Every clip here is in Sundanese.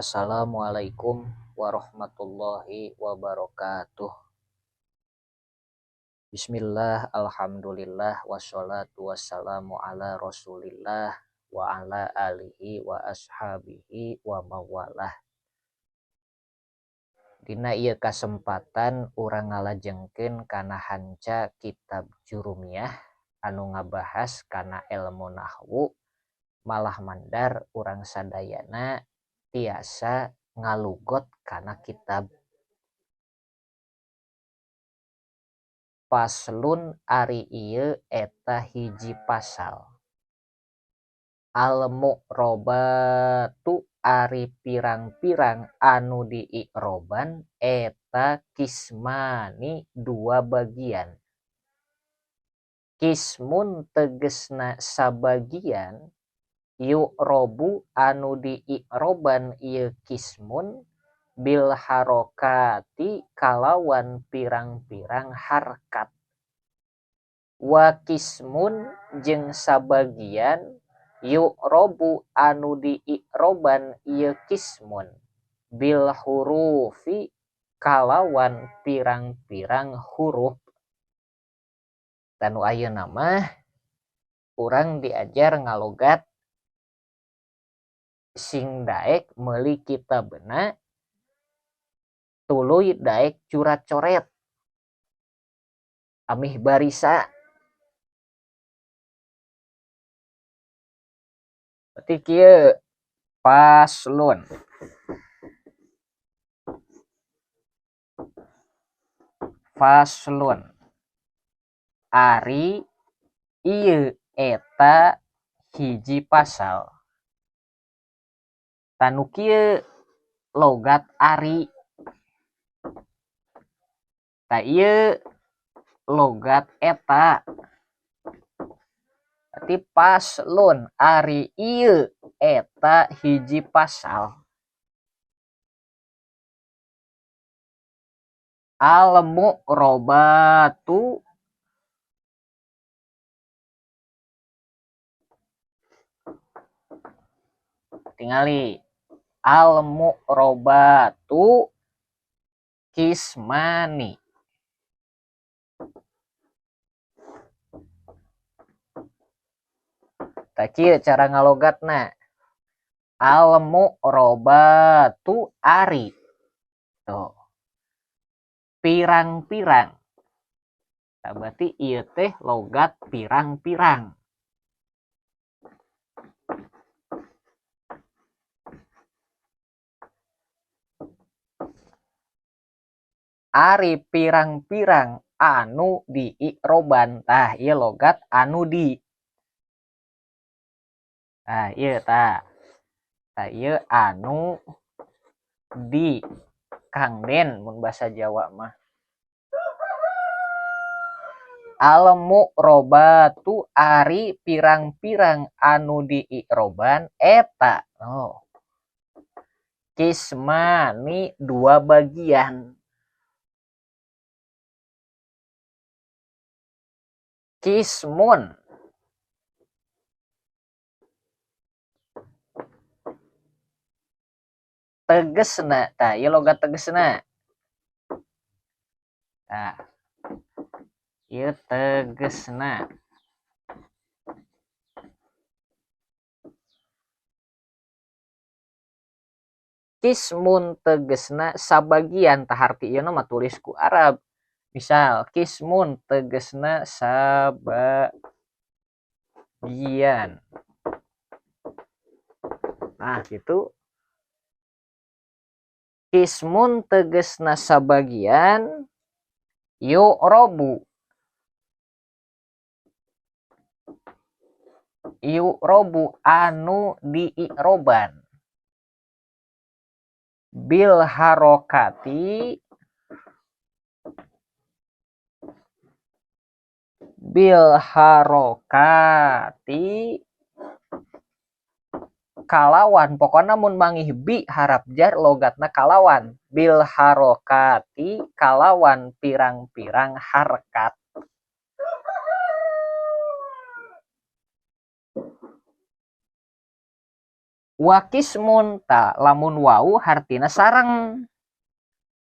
Assalamualaikum warahmatullahi wabarakatuh. Bismillah, alhamdulillah, wassalatu wassalamu ala rasulillah wa ala alihi wa ashabihi wa mawalah. Dina ieu kasempatan urang ngalajengkeun kana hanca kitab Jurumiyah anu ngabahas kana ilmu nahwu, malah mandar urang sadayana tiasa ngalugot kana kitab. Faslun ari ieu eta hiji pasal. Al-mu'rabatu ari pirang-pirang anu dii'roban eta kismani dua bagian. Kismun tegesna sabagian, yu'robu anu dii'roban ieu kismun bil harokati kalawan pirang-pirang harkat. Wa kismun jeung sabagian yu'robu anu dii'roban ieu kismun bil hurufi kalawan pirang-pirang huruf. Tanu ayeuna mah urang diajar ngalogat sing daek meuli kitabna tuluy daek curat coret amih barisa. Berarti kieu faslun. Faslun ari ieu eta hiji pasal. Tanu kieu logat ari. Ta ieu logat eta. Berarti faslun ari ieu eta hiji pasal. Al-mu'rabatu tingali al-mu'rabatu kismani. Tah kieu cara ngalogatna. Al-mu'rabatu ari. Tuh. Pirang-pirang. Tah berarti ieu teh logat pirang-pirang. Ari pirang-pirang anu dii'roban. Tah ieu logat anu di. Tah ieu tah. Tah ieu anu di Kang Den mun basa Jawa mah. Al-mu'rabatu ari pirang-pirang anu dii'roban eta. Oh. Kismani dua bagian. Kismun tegesna, tah ieu logat tegesna. Tah ieu tegesna. Kismun tegesna sabagian, tah harti ieu mah tulis ku Arab. Misal kismun tegesna sabagian. Nah gitu. Kismun tegesna sabagian yu'robu. Yu'robu anu dii'roban bil harokati bil harokati kalawan, pokona mun mangih bi harap jar logatna kalawan, bil harokati kalawan pirang-pirang harkat. Wa qismun ta lamun wau hartina sareng.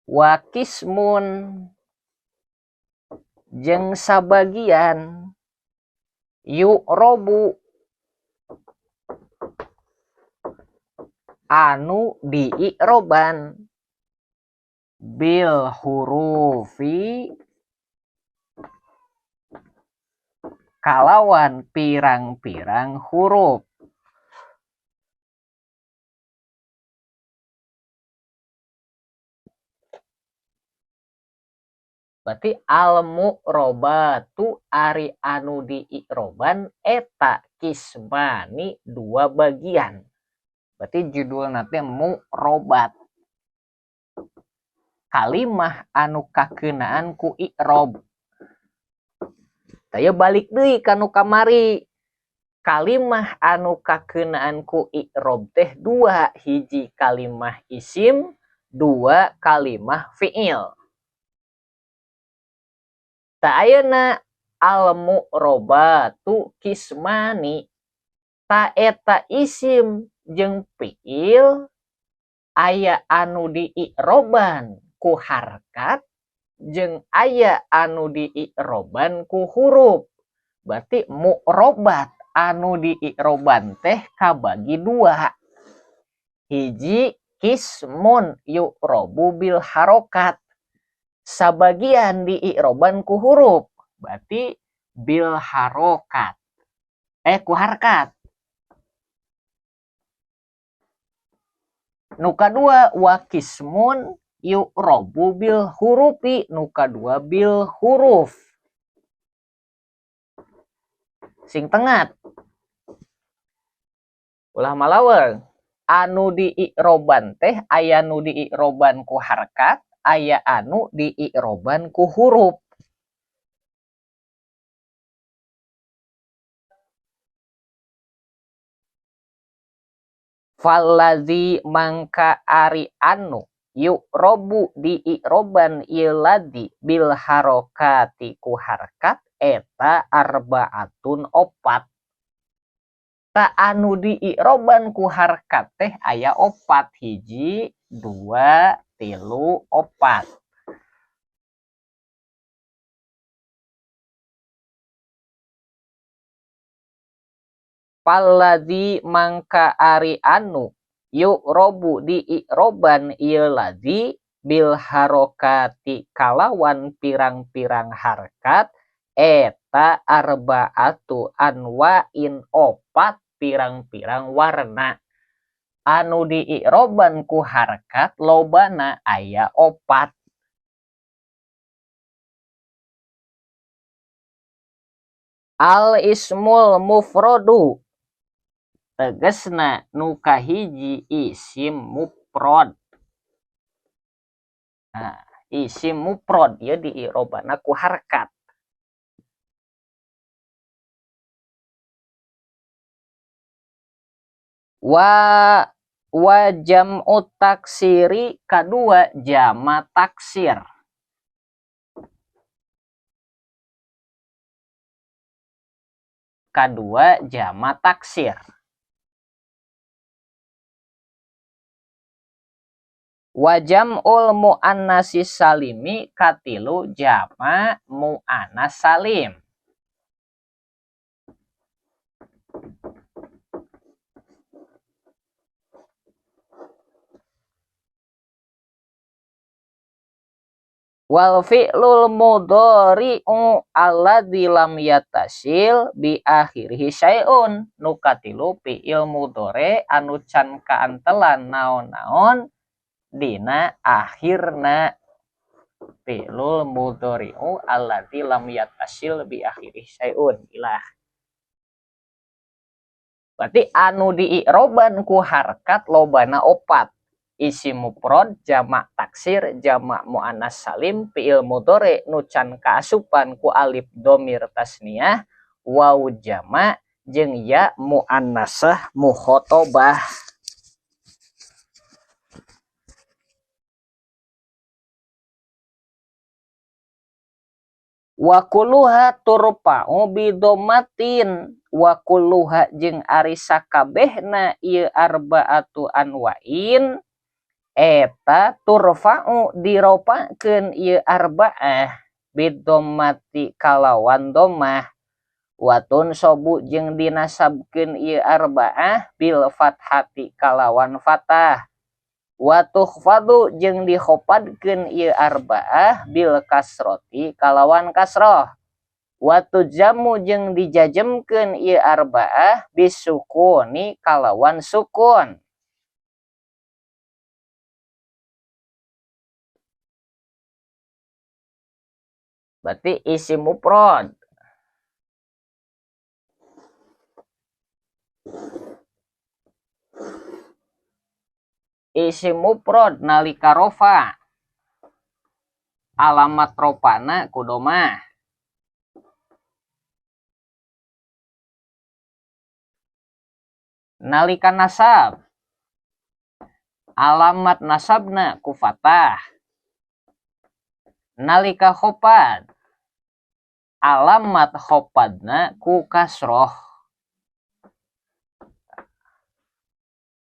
Wa qismun jeung sabagian yu'robu anu dii'roban bil hurufi kalawan pirang-pirang huruf. Berarti al-mu'robatu ari anu dii'roban eta kismani dua bagian. Berarti judulna teh mu'robat. Kalimah anu kakeunaan ku i'rob. Tah balik deui ka nu kamari. Kalimah anu kakeunaan ku i'rob teh dua, hiji kalimah isim, dua kalimah fi'il. Ta ayeuna al-mu'robatu kismani ta eta isim jeung fi'il aya anu dii'roban ku harkat jeung aya anu dii'roban ku huruf. Berarti mu'robat anu dii'roban teh kabagi dua. Hiji kismun yu'robu bil harokat. Sabagian dii'roban ku huruf, berarti bil harokat. Ku harkat. Nu kadua wa kismun yu'robu bil hurufi, nu kadua bil huruf. Sing tengat. Ulah malaweung. Anu dii'roban teh aya nu dii'roban ku harkat, aya anu dii'roban ku huruf. Fallazi mangka ari anu yu'robu dii'roban ieu ladzi bil harokati ku harkat eta arbaatun opat. Ta anu dii'roban ku harkat teh aya opat, hiji, dua, tilu, opat. Falladzi mangka ari anu yu'robu dii'roban ieu ladzi bil harokati kalawan pirang-pirang harkat eta arbaatu anwa'in opat pirang-pirang warna. Anu dii'roban ku harkat lobana aya opat. Al ismul mufradu tegasna nu kahiji isim mufrad. Nah, isim mufrad ieu dii'robanna ku harkat. Wa jam'u taksiri kadua jama taksir. Kadua jama taksir. Wa jam'ul muannatsis salimi katilu jama muannats salim. Wal fi'lul mudhari'u alladzi lam yattasil bi akhirihi syai'un. Nu katilu fi'il mudhari anu can kaantelan naon-naon dina akhirna. Fi'lul mudhari'u alladzi lam yattasil bi akhirihi syai'un. Ilah. Berarti anu dii'roban ku harkat lobana opat. Isim mufrad, jamak taksir, jamak muannats salim, fi'il mudhari nu can kaasupan ku alif dhamir tasniyah, waw jamak jeung ya muannasah mukhatabah. Wa kulluha turfa'u bidomatin wa kulluha jeung ari sakabehna ieu arba'atu anwa'in eta turfa'u diropakeun ieu arba'ah bidomati kalawan domah wa tunsobu jeung dinasabkeun ieu arba'ah bil fathati kalawan fathah wa tukhfadu jeung dikhopadkeun ieu arba'ah bil kasroti kalawan kasroh wa tujamu jeung dijajemkeun ieu arba'ah bisukuni kalawan sukun. Berarti isim mufrad. Isim mufrad nalika rofa alamat rofana ku domah. Nalika nasab alamat nasabna ku fathah. Nalika khofad alamat khofadna ku kasroh.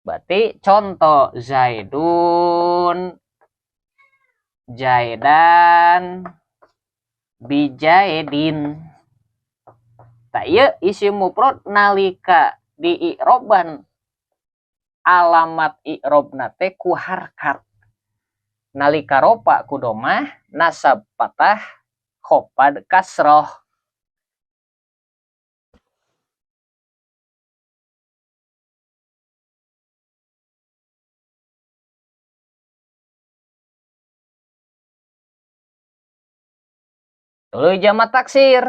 Berarti contoh Zaidun, Jaidan, Bijaidin. Tak ieu isim mufrad nalika di i'roban alamat i'robna teh ku harkat. Nalika ropa ku domah, nasab patah, khofad kasroh. Tuluy jamak taksir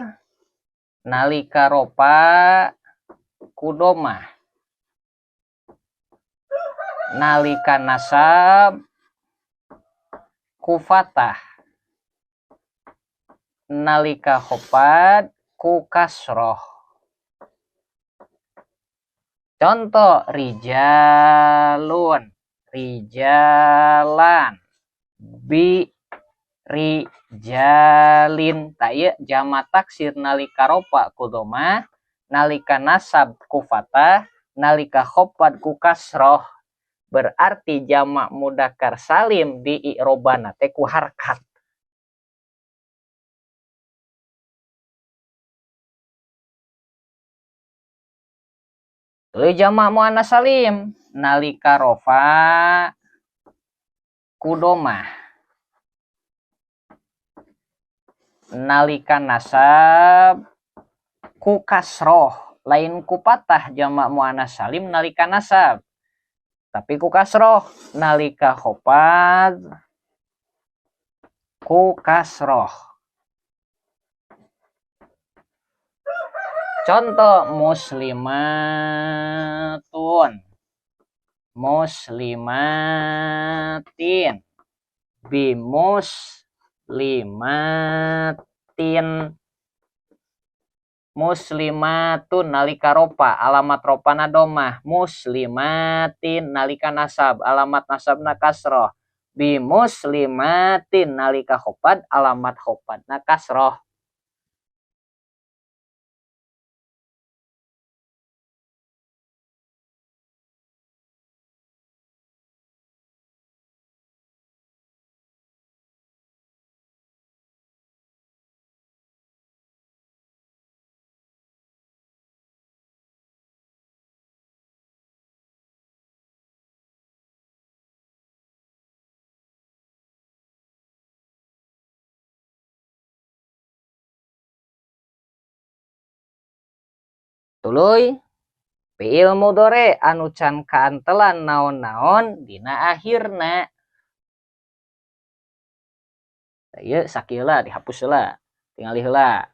nalika ropa ku domah, nalika nasab ku fathah, nalika khofad ku kasroh. Contoh rijalun, rijalan, bi rijalin. Tak ieu jamak taksir nalika ropa ku domah, nalika nasab ku fathah, nalika khofad ku kasroh. Berarti jamak mudzakkar salim di i'robana teh ku harkat. Tuluy jamak muannas salim nalika rofa ku domah, nalika nasab ku kasroh, lain ku patah jamak muannas salim nalika nasab, tapi ku kasroh. Nalika khofad ku kasroh. Contoh muslimatun, muslimatin, bimuslimatin. Muslimatun nalika ropa alamat ropana domah, muslimatin nalika nasab alamat nasabna kasroh, bimuslimatin nalika khofad alamat khofadna kasroh. Tuluy fi'il mudhari anu can kaantelan naon-naon dina akhirna. Ieu sakieu heula dihapus heula, tingali heula.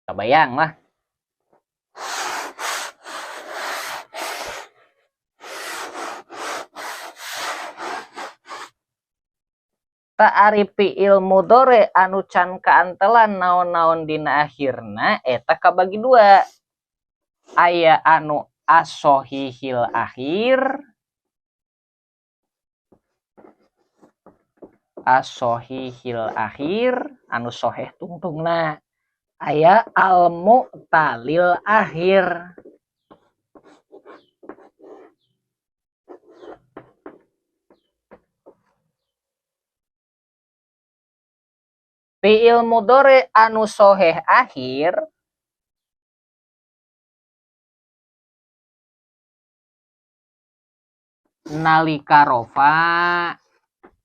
Kabayang lah. Ari fi'il mudhari anu can kaantelan naon-naon dina akhirna eta kabagi dua. Aya anu asohihil akhir, As-sohihil akhir anu soheh tungtungna, aya al-mu'talil akhir. Fi'il mudhari anu soheh akhir nalika rofa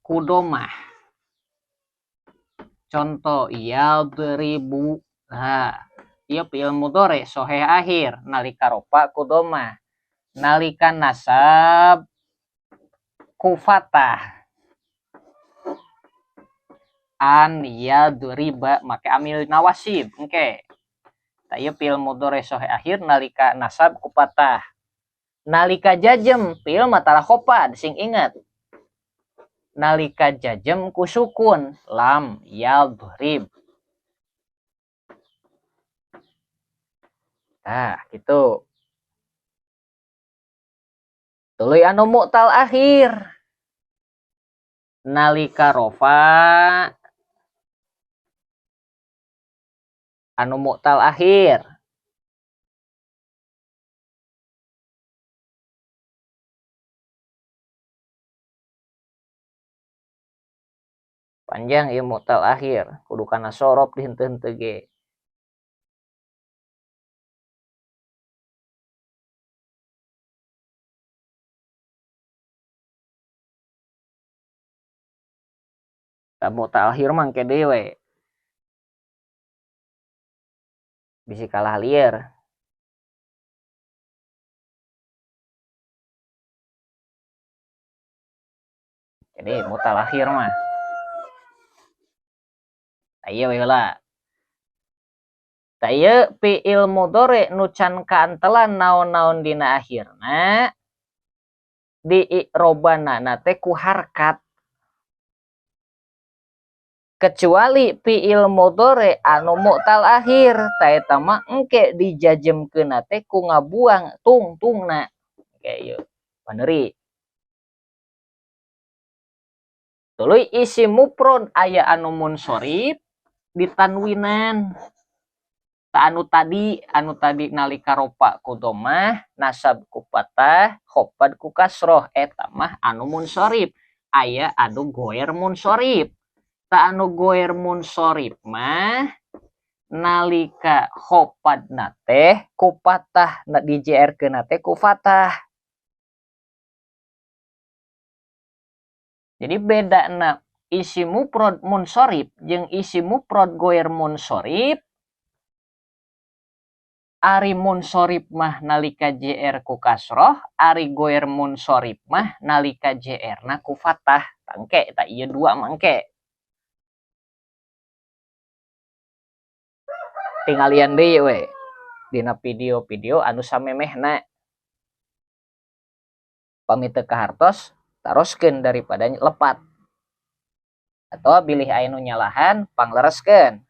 ku domah. Contoh yadribu. Nah, ieu fi'il mudhari soheh akhir nalika rofa ku domah. Nalika nasab ku fathah. An yadriba make amil nawasib engke. Tah ieu fi'il mudhari soheh akhir nalika nasab ku fathah. Nalika jajem fi'il mah tara khofad, sing inget. Nalika jajem ku sukun lam yadrib. Tah kitu. Tuluy anu mu'tal akhir nalika rofa anu mu'tal akhir panjang ieu mu'tal akhir kudu kana sorof dihenteu-henteu ge. Tah mu'tal akhir mah engke deui we. Bisi kalah lieur. Jadi mu'tal akhir mah. Tah ieu we heula. Tah ieu fi'il mudhari nu can kaantelan naon-naon dina akhirna dii'robanana teh ku harkat. Kecuali fi'il mudhari anu mu'tal akhir, ta eta mah engke dijajemkeunna teh ku ngabuang tungtungna. Engke ieu paneuri. Tuluy isim mufrad aya anu munsorif ditanwinan. Ta anu tadi nalika rofa ku dhammah, nasab ku fathah, khafad ku kasroh, eta mah anu munsorif. Aya anu goer munsorif. Ta anu goer munsorif mah nalika khafadna teh ku fathah, na di JR keuna teh ku fathah. Jadi bedana isim mufrad munsorif jeung isim mufrad goer munsorif, ari munsorif mah nalika JR ku kasroh, ari goer munsorif mah nalika JR na ku fathah. Tangke ta ieu dua mangke. Tinggalian deui we dina video-video anu samemehna. Pami teu kahartos taroskeun daripada lepat. Atau bilih aya nu nyalahan panglereskeun.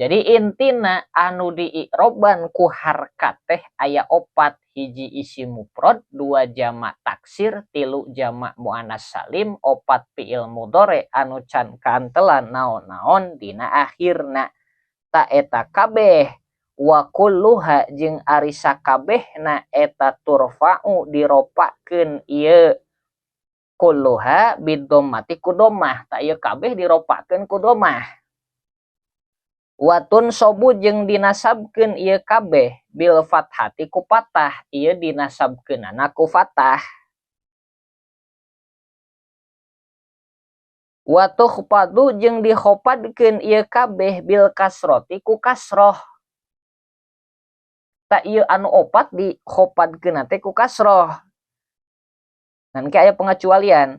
Jadi intina anu dii'roban ku harkat teh aya opat, hiji isim mufrad, dua jamak taksir, tilu jamak muannas salim, opat fi'il mudhari anu can kaantelan naon-naon dina akhirna. Ta eta kabeh wa kulluha jeung ari sakabehna eta turfa'u diropakeun ieu kulluha bidhammati ku dhammah. Ta ieu kabeh diropakeun ku dhammah. Watun sobu jeung dinasabkeun ieu kabeh bil fathati ku patah, ieu dinasabkeunana ku fathah. Wa tukhfadu jeung dikhopadkeun ieu kabeh bil kasroti ku kasroh. Ta ieu anu opat dikhopadkeunna teh ku kasroh. Ngan ke aya pengecualian.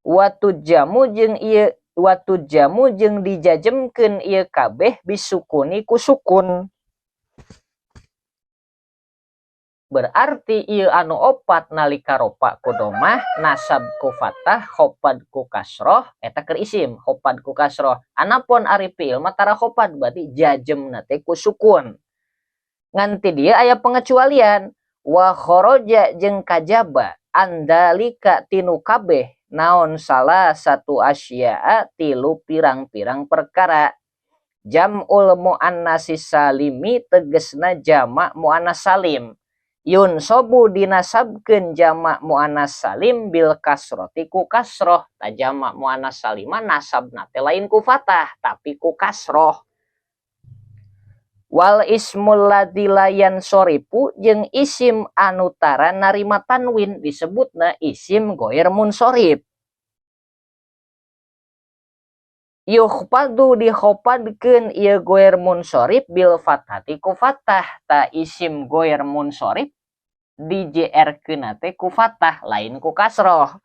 Wa tujamu jeung ieu watu jamu jeung dijajemkeun ieu kabeh bisukuni ku sukun. Berarti ieu anu opat nalika rofa ku domah, nasab ku fathah, khofad ku kasroh, eta keur isim, khofad ku kasroh. Anapun ari fi'il mah tara khofad, berarti jajemna teh ku sukun. Ngan ti dieu aya pengecualian, wa kharaja jeung kajaba Andalika tinu kabeh naon salah satu asya'a tilu pirang-pirang perkara. Jam'ul muannatsis salimi tegesna jamak muannats salim. Yunsobu dinasabkeun jamak muannats salim bil kasroti ku kasroh. Ta jamak muannats salimah nasabna teh lain ku fathah tapi ku kasroh. Wal ismul ladzi la yansorifu jeung isim anu tara narima tanwin disebutna isim goir munsorif. Yukhfadu dikhopadkeun ieu goir munsorif bil fathati ku fathah. Ta isim goir munsorif di JR-keun teh ku fathah lain ku kasroh.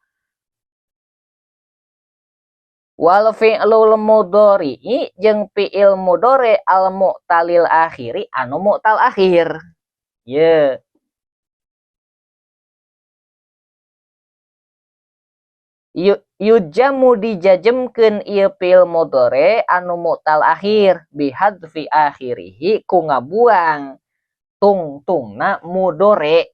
Wal fi'lul mudhari'i jeung fi'il mudhari al mu'talil akhiri anu mu'tal akhir. Ye. Yujamu dijajemkeun ieu fi'il mudhari anu mu'tal akhir bihadfi akhirihi ku ngabuang tungtungna mudhari.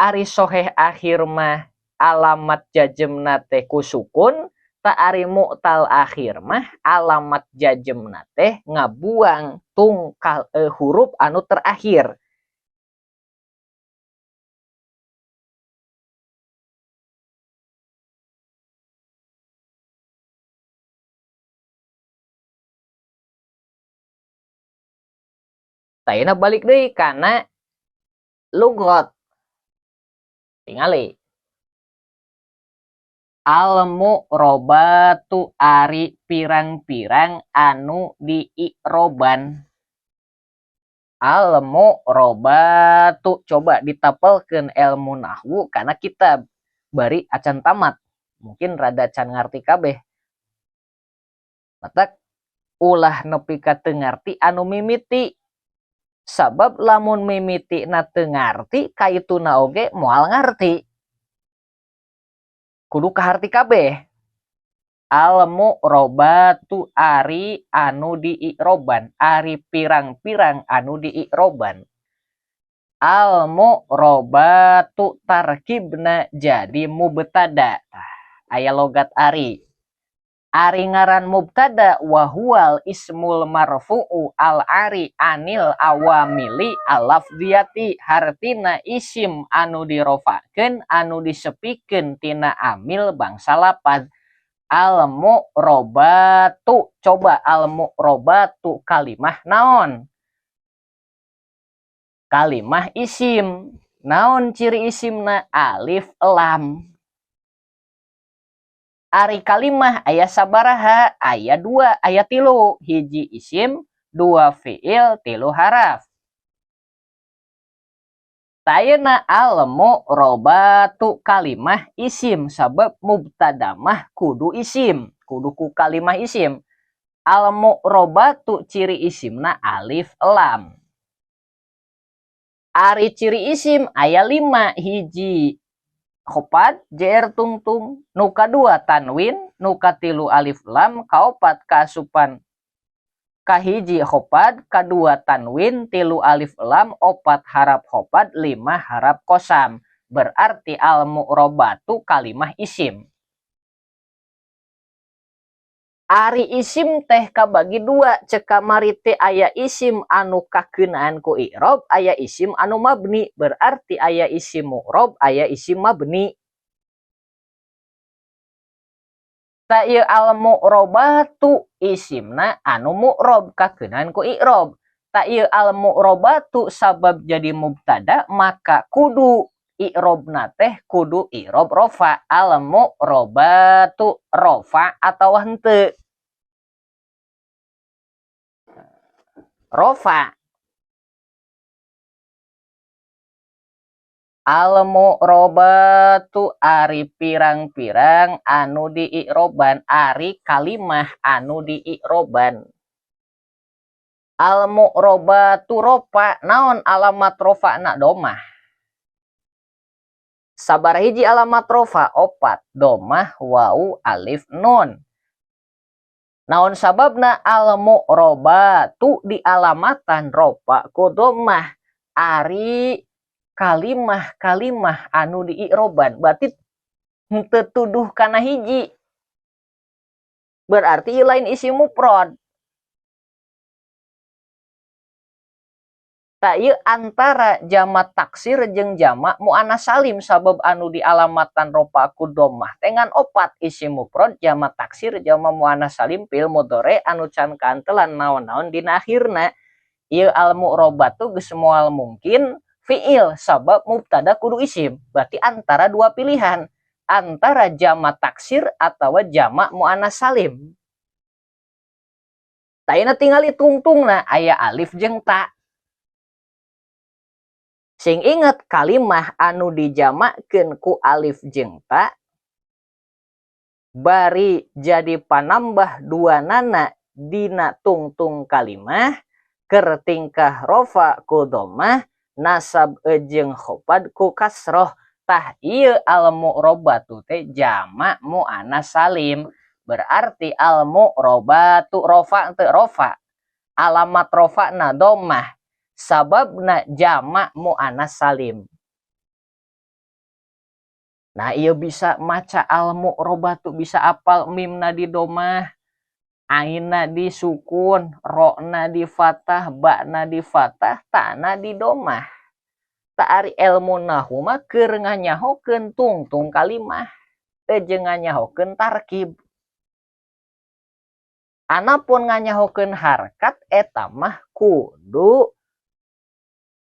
Ari soheh akhir mah alamat jajemna teh ku sukun, ta ari mu'tal akhir mah alamat jajemna teh ngabuang tungkal huruf anu terakhir. Tayana balik deui kana lugot. Tingali. Al-mu'robatu ari pirang-pirang anu diiroban. Al-mu'robatu coba ditapelkeun ilmu nahwu kana kitab bari acan tamat. Mungkin rada can ngarti kabeh. Matak ulah nepi ka teu ngarti anu mimiti. Sabab lamun mimiti na teu ngarti kaituna oge moal ngarti. Kudu kaharti kabeh. Al-mu'robatu ari anu diiroban, ari pirang-pirang anu diiroban. Al-mu'robatu tarkibna jadi mubtada. Aya logat ari. Ari ngaran mubtada wa huwal ismul marfu'u al-ari anil awamili al-lafziyati hartina isim anu dirofakeun anu disepikeun tina amil bangsa lapad. Al-mu'robatu coba al-mu'robatu kalimah naon? Kalimah isim. Naon ciri isimna? Alif lam. Ari kalimah aya sabaraha, aya 2, aya 3, hiji isim, 2 fiil, 3 haraf. Tayena al-mu'robatu kalimah isim sabab mubtada mah kudu isim, kudu ku kalimah isim. Al-mu'robatu ciri isimna alif lam. Ari ciri isim aya 5, hiji khopad jr tungtung, nu kadua tanwin, nu katilu alif lam, kaopat kasupan kahiji khopad, kadua tanwin, tilu alif lam, opat harap khopad, 5 harap kosam. Berarti al-mu'robatu kalimah isim. Ari isim teh kabagi 2, cek kamari teh aya isim anu kakeunaan ku i'rob, aya isim anu mabni. Berarti aya isim mu'rob, aya isim mabni. Ta ieu al-mu'robatu isimna anu mu'rob kakeunaan ku i'rob. Ta ieu al-mu'robatu sabab jadi mubtada maka kudu i'robna teh kudu i'rob rofa. Al-mu'robatu rofa atawa henteu. Rofa. Al-mu'robatu ari pirang-pirang anu diiroban, ari kalimah anu diiroban. Al-mu'robatu rofa, naon alamat rofana? Domah. Sabar hiji alamat rofa 4, domah, wau, alif, nun. Naon sababna al-mu'robatu di alamatan rofa ku domah? Ari Kalimah-kalimah anu diiroban berarti henteu tuduh kana hiji. Berarti ieu lain isim mufrad. Tah ieu antara jama taksir jeung jama muannas salim sabab anu dialamatan rofa ku dhammah teh ngan opat isim mufrad jama taksir jama muannas salim fi'il mudhari anu can kaantelan naon-naon dina akhirna. Ieu al mu'rabatu geus moal mungkin fi'il sabab mubtada kudu isim. Berarti antara dua pilihan, antara jama taksir atawa jama muannas salim. Tah ayeuna tingali tungtungna aya alif jeung ta. Sing inget kalimah anu dijamakeun ku alif jeung ta bari jadi panambah dua nana dina tungtung kalimah keur tingkah rofa ku dhammah nasab jeung khofad ku kasroh. Tah ieu al mu'rabatu teh jama muannas salim. Berarti al mu'rabatu rofa teu rofa. Alamat rofana dhammah. Sababna jama muannas salim. Nah ieu bisa maca al mu'rabatu bisa apal mimna di dhammah, ainna di sukun, rokna di fathah, ba'na di fathah, ta'na di dhammah. Tah ari ilmu nahwu mah keur nganyahokeun tungtung kalimah teh jeung nganyahokeun tarkib. Anapun nganyahokeun harkat eta mah kudu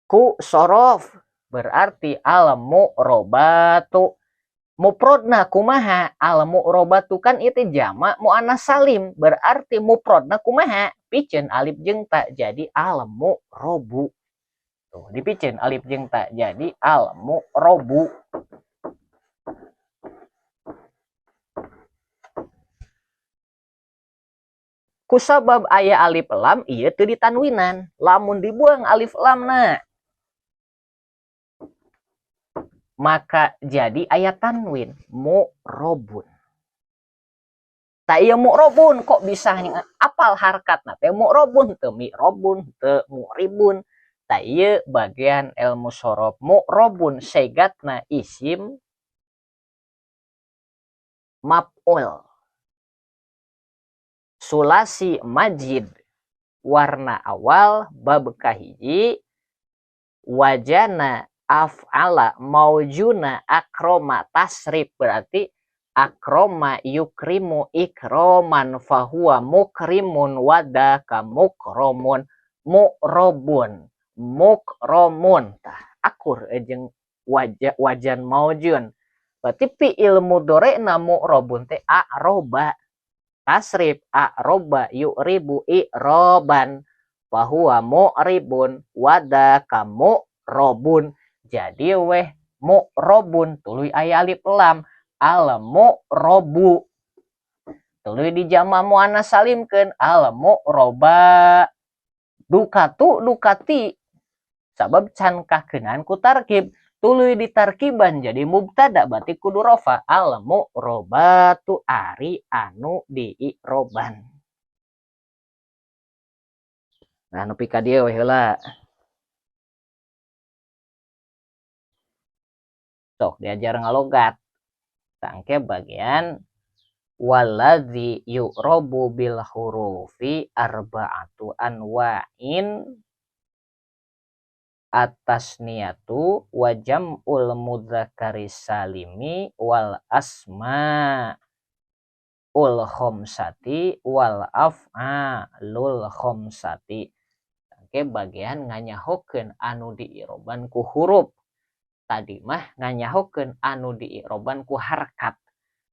ku sorof. Berarti al mu'rabatu mufradna kumaha? Al mu'rabatu kan itu jama muannas salim, berarti mufradna kumaha? Piceun alif jeung ta jadi al mu'rabu. Tuh dipiceun alif jeung ta jadi al mu'rabu. Kusabab aya alif lam ieu teu ditanwinan. Lamun dibuang alif lamna maka jadi ayat tanwin mu'rabun. Tah ieu mu'rabun kok bisa apal harkatna teh mu'rabun teu mi'rabun teu mu'ribun. Tah ieu bagian ilmu shorof mu'rabun segatna isim maf'ul. Sulasi majid warna awal bab kahiji wajana af'ala maujuna akroma tasrif berarti akroma yukrimu ikroman fahuwa mukrimun wadaka mukromun mu'robun mukromun. Tah akur jeung wajan maujun berarti fi'il mudhari'na mu'robun teh a'roba tasrif a'roba yu'ribu i'roban fahuwa mu'ribun wadaka mu'robun. Jadi weh mu'robun tuluy aya alif lam al mu'robu tuluy dijama muannas salimkeun al mu'roba dukatu dukati sabab can kakeunaan ku tarkib tuluy ditarkiban jadi mubtada berarti kudu rofa al mu'robatu ari anu diiroban. Nah nepi ka dieu weh heula. Sok diajar ngalogat. Tangke bagian waladzi yu'rabu bil hurufi arba'atu anwa'in atasniyatu wa jam'ul mudzakkari salimi wal asma ul khamsati wal af'alul khamsati. Tangke bagian nganyahokeun anu diiroban ku huruf. Tadi mah nganyahokeun anu diiroban ku harkat.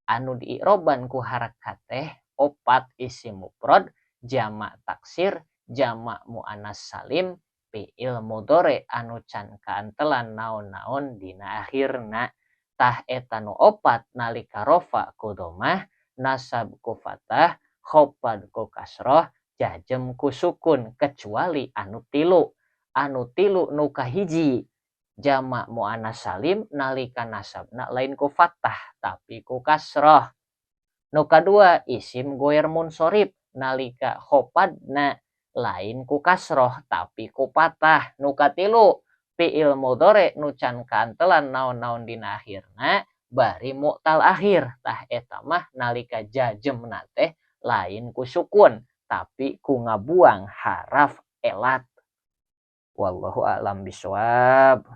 Anu diiroban ku harkat teh opat isim mufrad, jama taksir, jama muannas salim, fi'il mudhari anu can kaantelan naon-naon dina akhirna. Tah eta nu opat nalika rofa ku dhammah, nasab ku fathah, khafad ku kasroh, jajem ku sukun kecuali anu tilu. Anu tilu nu kahiji jama muannas salim nalika nasabna lain ku fathah tapi ku kasroh. Nu kadua isim goer munsorif nalika khofadna lain ku kasroh tapi ku patah. Nu katilu Fiil mudhari nu can kaantelan naon-naon dina akhirna bari mu'tal akhir, tah eta mah nalika jazmna teh lain ku sukun, tapi ku ngabuang haraf elat. Wallahu a'lam bishawab.